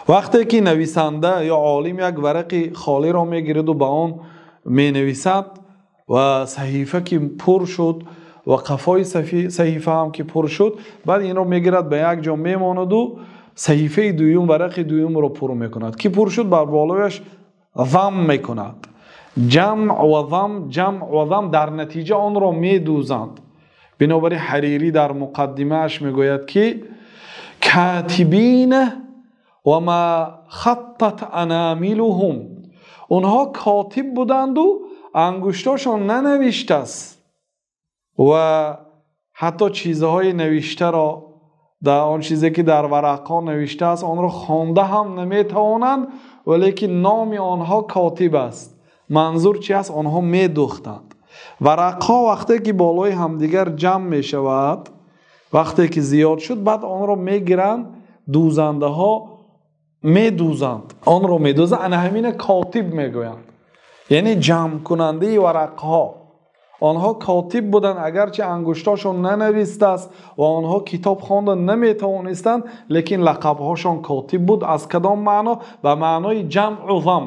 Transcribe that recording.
Вақте ки нависанда ё олим як варақи холиро мегирад ба он менависад ва саҳифа ки пур шуд ва қафои саҳифа ҳам ки пур шуд, баъд инро мегирад, ба як ҷо мемонад ва саҳифаи дуюм, варақи дуюмро пур мекунад. Ки пур шуд, бар болояш зам мекунад. Ҷамъ ва зам, ҷамъ ва зам, дар натиҷа онро медӯзанд. Бинобар ин Ҳарирӣ дар муқаддимааш мегӯяд, ки котибин ва мо хаттат аномилуҳум, онҳо котиб буданд ва ангуштонашон нанавиштааст ва ҳатто чизҳои навиштаро, дар он чизе ки дар варақҳо навиштааст, онро хонда ҳам наметавонанд, валекин номи онҳо котиб аст. Манзур чист? Онҳо медӯхтанд. Варақҳо вақте ки болои ҳамдигар ҷамъ мешавад, вақте ки зиёд шуд, баъд онро мегиранд, дӯзандаҳо медӯзанд. Онро медӯзанд, ана ҳамин котиб мегӯянд. Яъне ҷамъкунандаи варақҳо. Онҳо котиб буданд, агарчи ангуштонашон нанавиштааст ва онҳо китоб хонда наметавонистанд, лекин лақабҳояшон котиб буд. Аз кадом маъно? Ба маънои ҷамъ ва зам.